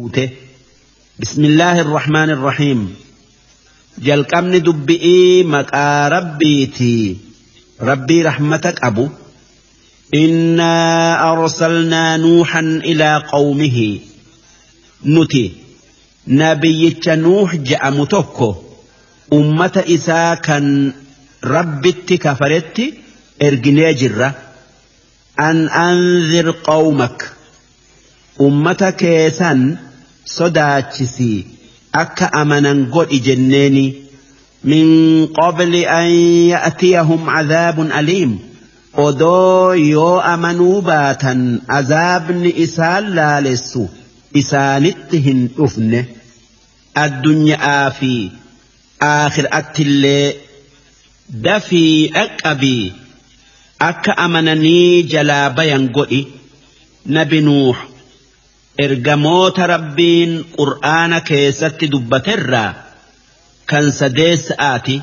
Buute. Bismillaahi irrahmaani irrahiim. Jalqabni dubbi'ii maqaa Rabbiiti. Rabbii rahmata qabu. Innaa arsalnaa Nuuhan ilaa qawmihi. Nuti nabiyyicha Nuuh je'amu tokko ummata isaa kan Rabbitti kafaretti erginee jirra. An anzir qawmak. Ummata kee san sodaachisi akka amanan godhi jenneeni. Min qabli an ya'tiyahum azaabun aliim. Odoo yoo amanuu baatan azaabni isaan laalessu isaanitti hin dhufne. Addunyaa fi aakhiraattillee dafii dhaqqabii akka amananii jalaa bayan godhi. Nabi Nuuh ergamoota Rabbiin Qur'aana keessatti dubbaterraa kan sadeessa'aati.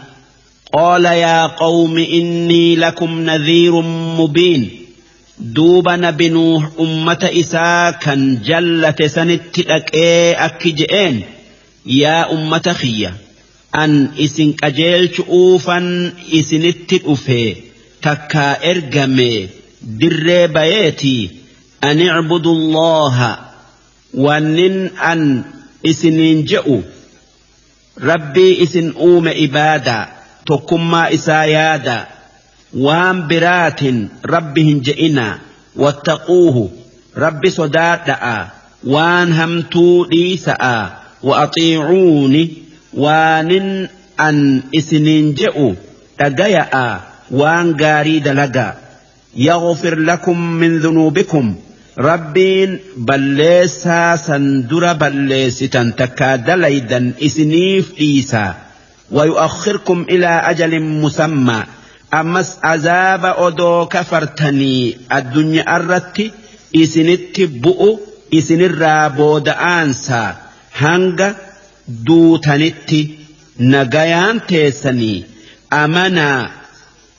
Qaala yaa qawmi innii lakum nadhiirun mubiin. Duuba Nabi Nuuh ummata isaa kan jallate sanitti dhaqee akki je'een, yaa ummata kiyya, an isin qajeelchu'uufan isinitti dhufe takkaa ergame dirree bayeetii an icbudu Allaha wannin an isiniin je'u Rabbii isin uume ibaadaa tokkummaa isaa yaadaa waan biraatin Rabbi hin je'inaa wattaquuhu Rabbi sodaadha'a waan hamtuu dhiisa'a wa'axiicuuni waanin an isiniin je'u dhagaya'a waan gaarii dalagaa. Yaghfir lakum min dhunuubikum Rabbiin balleessaa san dura balleessitan takkaa dalaydan isiniif dhiisa. Wayu'akhirkum ilaa ajalin musammaa ammas azaaba odoo kafartanii addunyaarratti isinitti bu'u isinirraa booda'aansa hanga duutanitti nagayaan teessanii amanaa.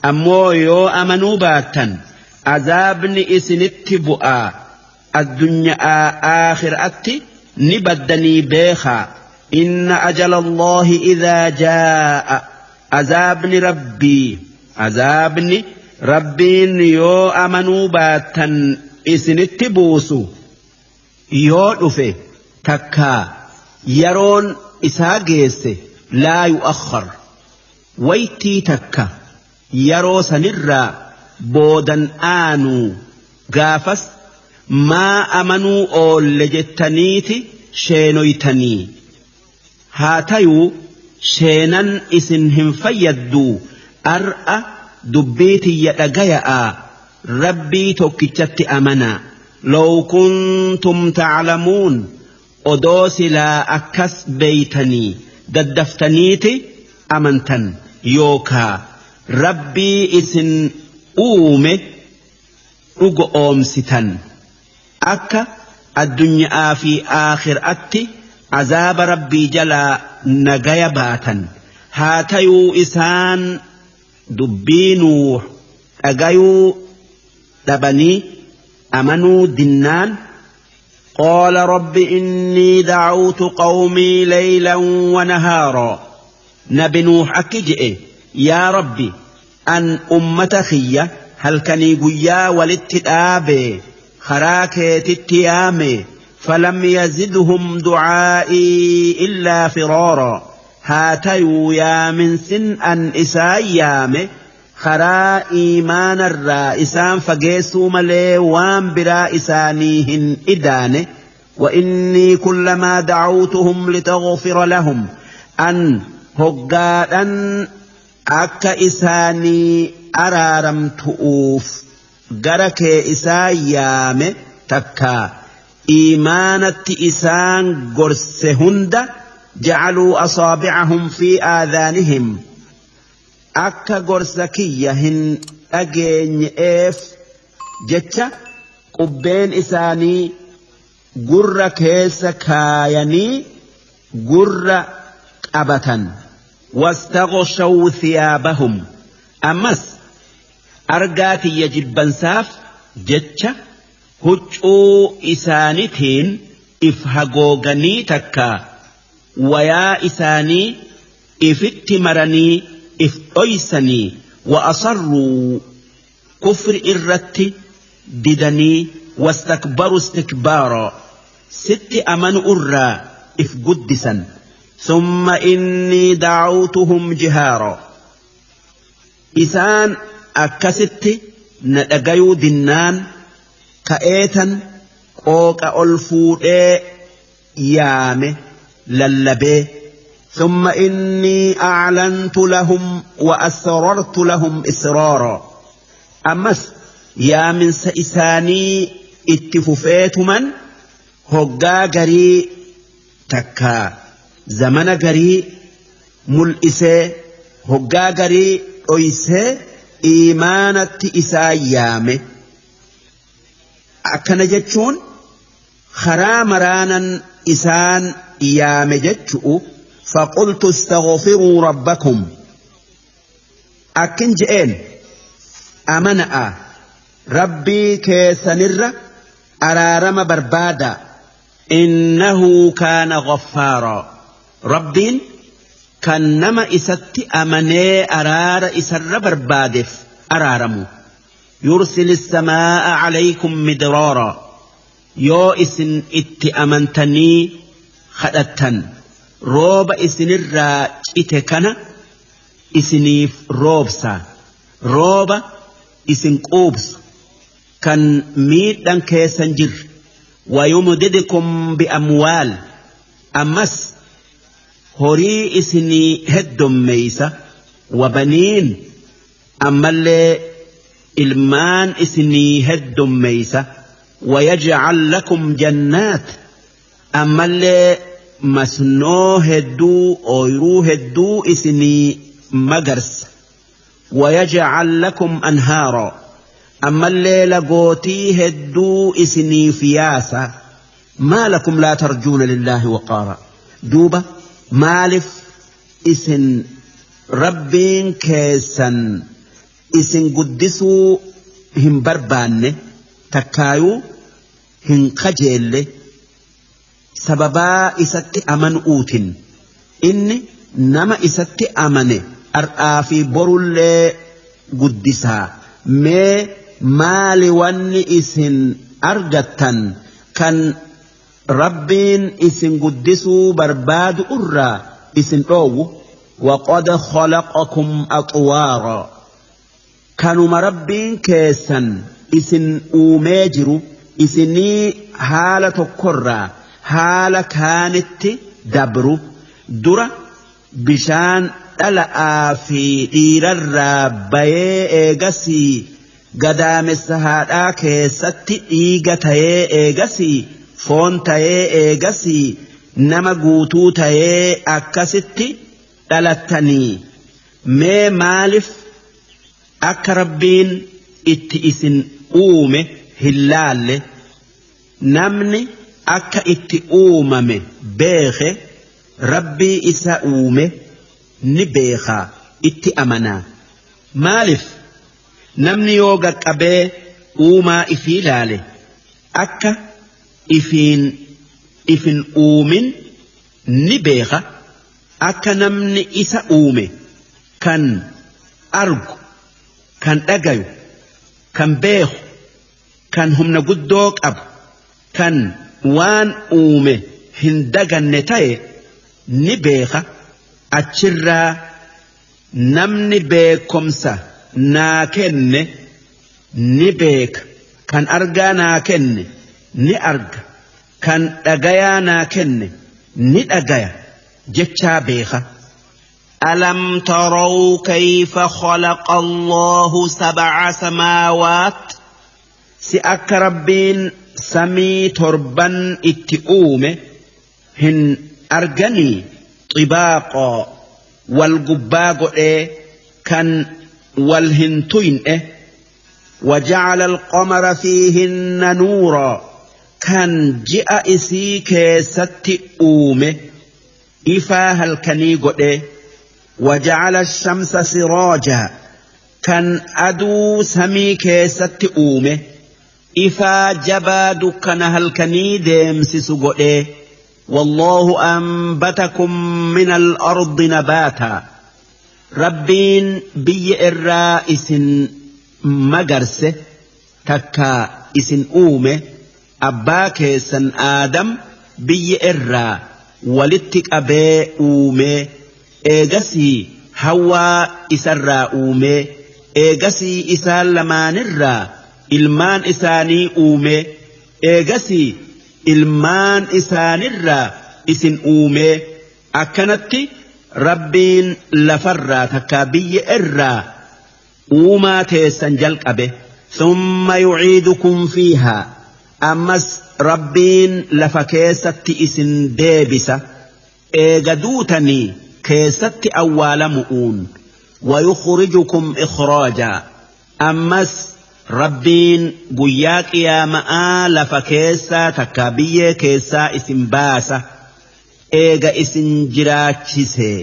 Ammoo yoo amanuu baattan azaabni isinitti bu'aa addunya'aa aakhira'atti ni baddanii beekhaa inna ajala Allaahi idhaa jaa'a azaabni Rabbii azaabni Rabbiin yoo amanuu baattan isinitti buusu yoo dhufe takkaa yeroon isaa geesse laa yu'akhkhar Waytii takka yaroo sanirraa boodan aanuu gaafas maa amanuu oolle jettaniiti sheenoytanii. Haa tayuu sheenan isin hin fayyadduu ar'a dubbii tiyya dhagaya'aa Rabbii tokkichatti amanaa. Law kuntum ta'lamuun Odoo silaa akkas beeytanii daddaftaniiti amantan yookaa Rabbii isin uume dhugo'oomsitan akka addunya'aa fi aakhir'atti azaaba Rabbii jalaa nagaya baatan haa tayuu isaan dubbii Nuuh dhagayuu dhabanii amanuu dinnaan. قال رب إني دعوت قومي ليلا ونهارا نبي نوح أكجئ يا ربي أن أمة خية هل كني قيا ولت خراك تتيامي فلم يزدهم دعائي إلا فرارا هاتيو يا من سن أن إسايامي Karaa iimaanarraa isaan fageessuu malee waan biraa isaanii hin idaane. Wa innii kullamaa da'awtuhum litaghfira lahum an hoggaadhan akka isaanii araaramtu'uuf gara kee isaan yaame takkaa iimaanatti isaan gorse hunda ja'aluu asaabi'ahum fi aadhaanihim Akka gorsa kiyya hin dhageenye'eef jecha qubbeen isaanii gurra keessa kaayanii gurra qabatan. Wastaghshaw thiyaabahum ammas argaa tiyya jibbansaaf jecha huccuu isaanitiin If hagooganii takka wayaa isaanii ifitti maranii if dhoysanii wa asarruu kufri irratti didanii wastakbaru istikbaara sitti amanu irraa if guddisan. Summa innii da'awtuhum jihaara isaan akkasitti na dhagayuu dinnaan ka'eetan qooqa ol fuudhee yaame lallabee. ثم إني أعلنت لهم وأسررت لهم إسرارا أمس يا من سإساني اتففيت من هقا قري تكا زمن قري ملئسي هقا قري أيسي إيمانة إسايامه أكن جتشون خرا مرانا إسان إيام جتشؤ. فقلت استغفروا ربكم أكن جئين أمنأ ربي كيسنر أرارم بربادا إنه كان غفارا ربين كان نما إسات أمني أرار إسر بربادف أرارم يرسل السماء عليكم مدرارا يو إسن إت أمنتني خدتن rooba isinirraa cite kana isiniif roobsa rooba isin quubsu kan miidhan keessan jirre. Wayumdidukum biamwaal ammas horii isinii heddommeeysa wabaniin ammallee ilmaan isinii heddommeeysa. Wayajcal lakum jannaat ammallee masnoo hedduu ooyruu hedduu isinii magarsa. Wayajcal lakum anhaara ammallee lagootii hedduu isiniif yaasa. Maa lakum laa tarjuuna lillaahi waqaara duuba maalif isin rabbiin keessan isin guddisuu hin barbaanne takkaayuu hin kajeelle sababaa isatti amanuutin inni nama isatti amane ar'aa fi borullee guddisaa. Mee maali wanni isin argattan kan rabbiin isin guddisuu barbaadu irraa isin dhoowwu? Waqad khalaqakum atwaara kanuma rabbiin keessan isin uumee jiru isinii haala tokkorraa haala kaanitti dabru dura bishaan dhala'aa fi dhiirarraa bayee eegasii gadaamessa haadhaa keessatti dhiiga tayee eegasii foon tayee eegasii nama guutuu tayee akkasitti dhalattanii. Mee maaliif akka rabbiin itti isin uume hin laalle? Namni akka itti uumame beeke rabbii isa uume ni beekaa itti amanaa. Maaliif namni yoo qaqqabee uumaa ifii laale akka ifiin ifin uumin ni beeka. Akka namni isa uume kan argu kan dhagayu kan beeku kan humna guddoo qabu kan waan uume hin daganne ta'e ni beeka. Achirraa namni beekomsa naa kenne ni beeka kan argaa naa kenne ni arga kan dhagayaa naa kenne ni dhagaya jechaa beeka. ألم تروا كيف خلق الله 7 سماوات si akka rabbiin samii 7 itti uume hin arganii xibaaqoo wal gubbaa godhee kan wal hin tuyne. وجعل القمر فيهن نورا kan ji'a isii keessatti uume ifaa halkanii godhee. وجعل الشمس سراجا kan aduu samii keessatti uume Ifaa jabaa dukkana halkanii deemsisu godhee. Wallaahu anbatakum minal ardi nabaataa. Rabbiin biyya irraa isin magarse takkaa isin uume abbaa keessan Aadam biyya irraa walitti qabee uume eegasii Hawwaa isarraa uume eegasii isaan lamaanirraa ilmaan isaanii uume eegasii ilmaan isaanirraa isin uume akkanatti Rabbiin lafarraa takkaa biyya irraa uumaa teessan jalqabe. Thumma yuciidukum fiihaa, ammas Rabbiin lafa keessatti isin deebisa eega duutanii keessatti awwaalamu'uun. Wayukhrijukum ikhraajaa, ammas Rabbiin guyyaa qiyaama'aa lafa keessaa takkaa biyyee keessaa isin baasa eega isin jiraachisee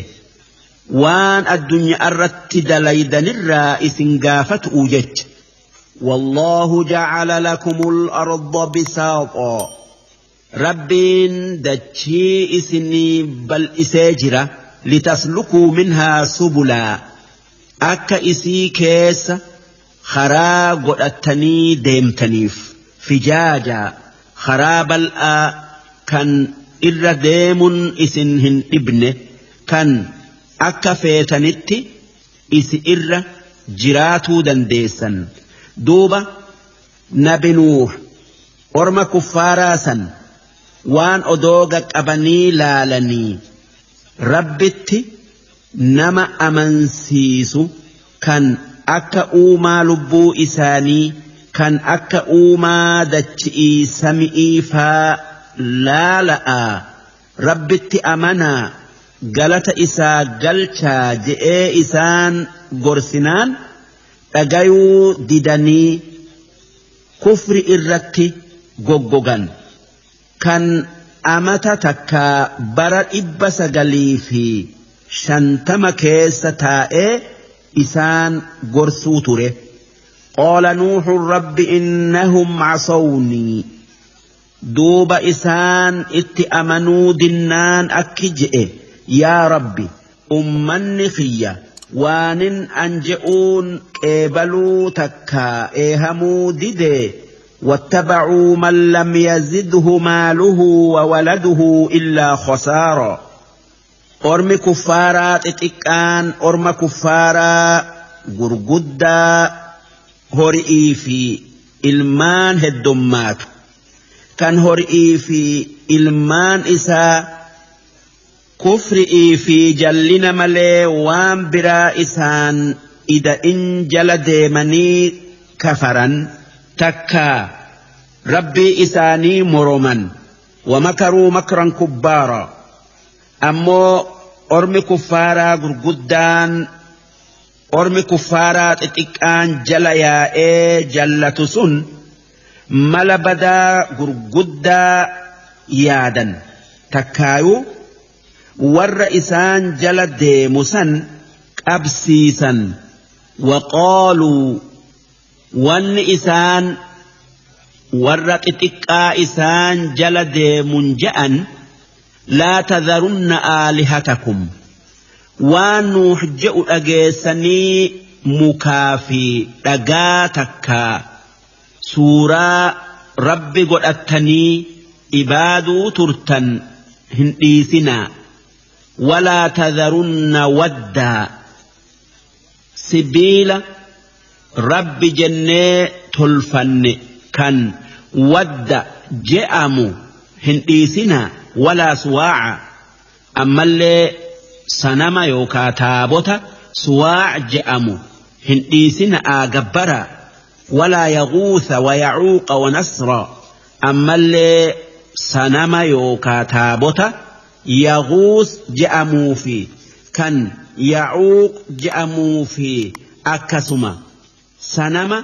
waan addunyaa irratti dalaydanirraa isin gaafatu'u jecha. Wallaahu jacala lakumul arda bisaaxaa, Rabbiin dachii isinii bal'isee jira litaslukuu minhaa subulaa, akka isii keessa karaa godhattanii deemtaniif, fijaajaa karaa bal'aa kan irra deemun isin hin dhibne kan akka feetanitti isi irra jiraatuu dandeessan. Duuba Nabi Nuuh orma kuffaaraa san waan odoo qaqqabanii laalanii Rabbitti nama amansiisu kan akka uumaa lubbuu isaanii kan akka uumaa dachi'ii sami'ii faa laala'aa Rabbitti amanaa galata isaa galchaa je'ee isaan gorsinaan dhagayuu didanii kufri irratti goggogan kan amata takka bara 950 keessa taa'ee isaan gorsuu ture. Qaala Nuuhu rabbi innahum casawnii, duuba isaan itti amanuu dinnaan akki je'e, yaa Rabbi ummanni kiyya waanin an je'uun qeebaluu takkaa eehamuu didee. واتبعوا من لم يزده ماله وولده إلا خسارا. Ormi kuffaaraa xixiqqaan orma kuffaaraa gurguddaa hori'ii fi ilmaan heddummaatu kan hori'ii fi ilmaan isaa kufri'ii fi jallina malee waan biraa isaan ida'in jala deemanii kafaran takkaa Rabbii isaanii moroman. Wamakaruu makran kubbaara, ammoo ormi kuffaaraa gurguddaan ormi kuffaaraa xixiqqaan jala yaa'ee jallatu sun mala badaa gurguddaa yaadan takkaayuu warra isaan jala deemu san qabsiisan. Waqaaluu, wanni isaan warra xixiqqaa isaan jala deemun je'an, laa tadharunna aalihatakum, waan Nuuh je'u dhageessanii mukaa fi dhagaa takkaa suuraa Rabbi godhattanii ibaaduu turtan hin dhiisinaa. Walaa tadharunna waddaa, sibiila Rabbi jennee tolfanne kan wadda je'amu hin dhiisinaa. Walaa suwaaca, ammallee sanama yookaa taabota suwaac je'amu hin dhiisinaa gabbaraa. Walaa yaguutha wayacuuqa wanasra, ammallee sanama yookaa taabota yaguus je'amuu fi kan yacuuq je'amuu fi akkasuma sanama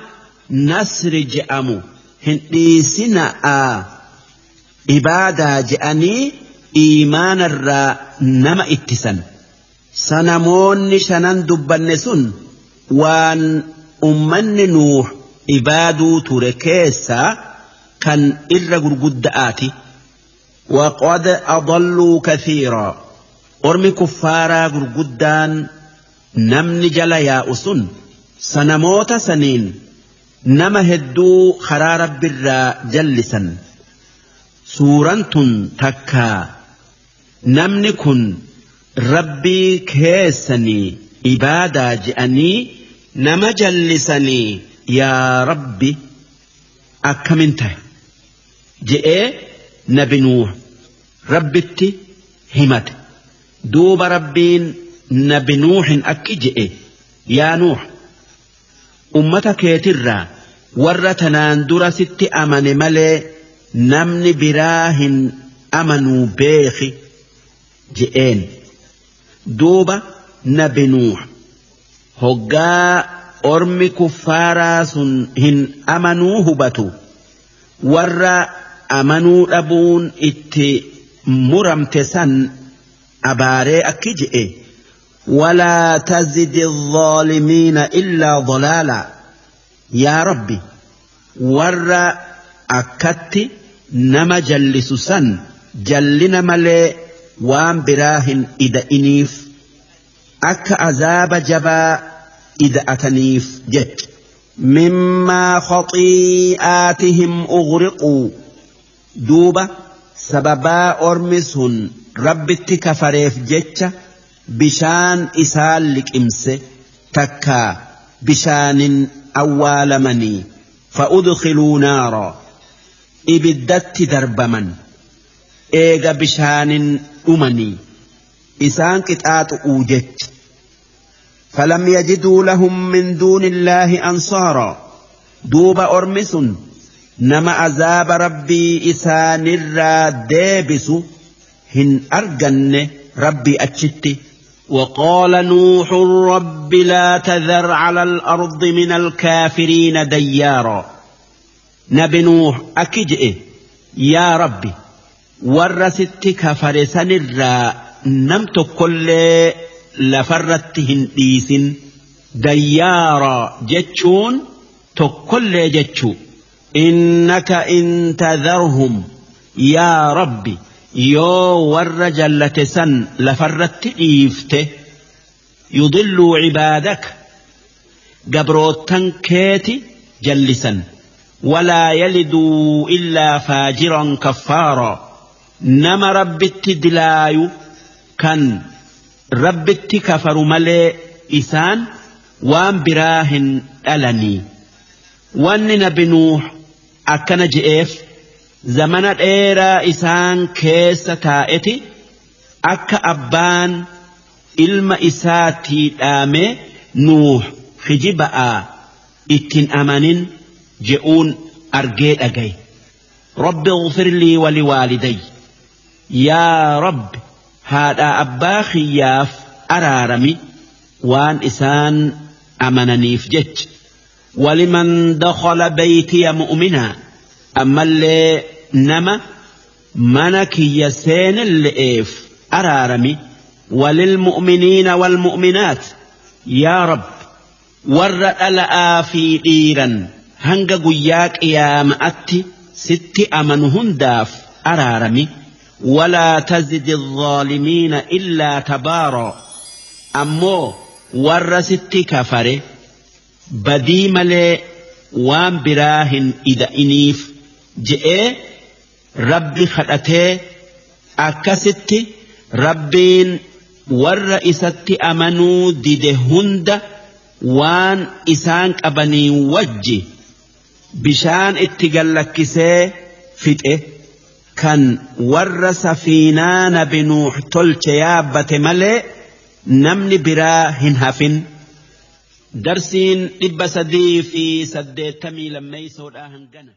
nasri je'amu hin dhiisinaa ibaadaa je'anii iimaanarraa nama ittisan. Sanamoonni shanan dubbanne sun waan ummanni Nuuh ibaaduu ture keessaa kan irra gurgudda'aati. Waqad adalluu kathiiraa ormi kuffaaraa gurguddaan namni jala yaa'u sun sanamoota saniin nama hedduu karaa rabbirraa jallisan. Suuraan tun takkaa namni kun rabbii keessanii ibaadaa je'anii nama jallisanii yaa rabbi akkamin ta'e je'ee nabi Nuuh rabbitti himate. Duuba rabbiin nabi Nuuhin akki je'e yaa Nuuh ummata keetirraa warra tanaan dura sitti amane malee namni biraa hin amanuu beeki je'een. Duuba nabi Nuuh hoggaa ormi kuffaaraa sun hin amanuu hubatu warra amanuu dhabuun itti muramte san abaaree akki je'e walaa tazidi الظaalimiina illaa dhalaalaa yaa rabbi warra akkatti nama jallisu san jallina malee waan biraa hin ida'iniif akka azaaba jabaa ida'ataniif jecha. Mimmaa khaxii'aatihim ughriquu duuba sababaa ormi sun rabbitti kafareef jecha bishaan isaan liqimse takkaa bishaanin awwaalamanii fa'udkhiluu naaraa ibiddatti darbaman eega bishaanin dhumanii isaan qixaaxu'uu jecha. فلم يجدوا لهم من دون الله أنصارا دوب أرمس نما عذاب ربي إسان الرادبس هن أرجن ربي أتشتي. وقال نوح رب لا تذر على الأرض من الكافرين ديارا نبي نوح أكجئ يا ربي ورست كفرسن الرا نمت كل lafarratti hin dhiisin dayyaaraa jechuun tokkollee jechuu. Innaka in tadharhum yaa rabbi yoo warra jallate san lafarratti dhiifte yudilluu cibaadaka gabroottan keeti jallisan walaa yaliduu illaa faajiran kaffaaraa nama rabbitti dilaayu kan rabbitti kafaru malee isaan waan biraa hin dhalanii. Wanni nabi Nuuh akkana je'eef zamana dheeraa isaan keessa taa'eti akka abbaan ilma isaatii dhaame Nuuh kijiba'aa ittiin amanin je'uun argee dhagaye. Rabbi ighfir lii wa liwaalidayya yaa rabbi haadha abbaa kiyyaaf araarami waan isaan amananiif jecha. Waliman dakhala baytiya mu'minaa ammallee nama mana kiyya seenelle'eef araarami. Walilmu'miniina walmu'minaat yaa rabbi warra dhala'aa fi dhiiran hanga guyyaa qiyaama'atti sitti amanu hundaaf araarami. ولا تزد الظالمين إلا تبارا أمو ورست كفره بدي ملي وان براهن إذا إنيف جئ ربي خلته أكست ربين ورئست أمنو ديدهند وان إسان أبني وجه بشان اتقلكسي فتئ kan warra safiinaa nabi Nuuh tolche yaabbate malee namni biraa hin hafin. Darsiin 382 hangana.